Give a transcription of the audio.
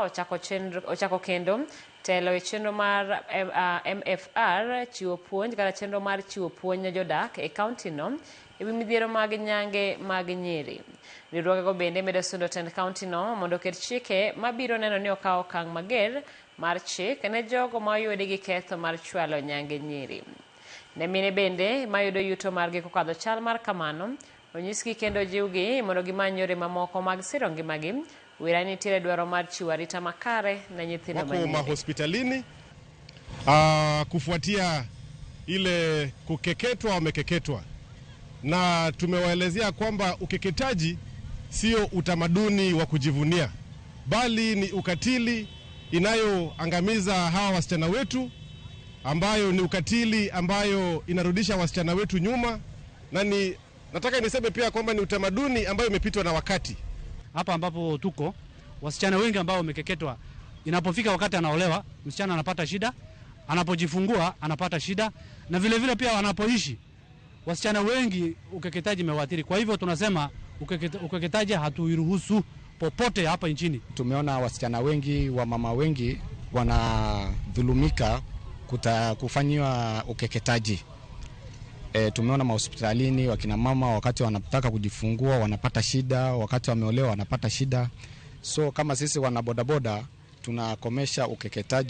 ochako chenro ochako kendo telo e chenro mar MFR chiwo puonj kata chenro mar chiwo puonj ne jodak e kaunti no ewi midhiero mag nyange mag nyiri. Riwruogego bende medo sundo tend kaunti no mondo oket chike mabiro neno ni okaw okang' mager mar chik ne jogo ma oyudi gi ketho mar chwalo nyange nyiri. Ne mine bende mayudo yuto margi kokadho chal mar kamano, onyisgi kendo jiwgi mondo gimany yore mamoko mag siro ngimagi. Wira nitiere dwaro mar chiwo arita makare ne nyithindo wako manyiri. Mahospitalini kufuatia ile kukeketwa, wamekeketwa, na tumewaelezea kwamba ukeketaji sio utamaduni wa kujivunia, bali ni ukatili inayoangamiza hawa wasichana wetu, ambayo ni ukatili ambayo inarudisha wasichana wetu nyuma, na ni nataka niseme pia kwamba ni utamaduni ambayo imepitwa na wakati. Hapa ambapo tuko wasichana wengi ambao wamekeketwa, inapofika wakati anaolewa, msichana anapata shida, anapojifungua anapata shida, na vile vile pia wanapoishi, wasichana wengi ukeketaji imewaathiri. Kwa hivyo tunasema ukeketaji hatuiruhusu popote hapa nchini. Tumeona wasichana wengi, wamama wengi wanadhulumika kufanyiwa ukeketaji. Tumeona mahospitalini wakina mama wakati wanataka kujifungua wanapata shida, wakati wameolewa wanapata shida. So kama sisi wana bodaboda tunakomesha ukeketaji.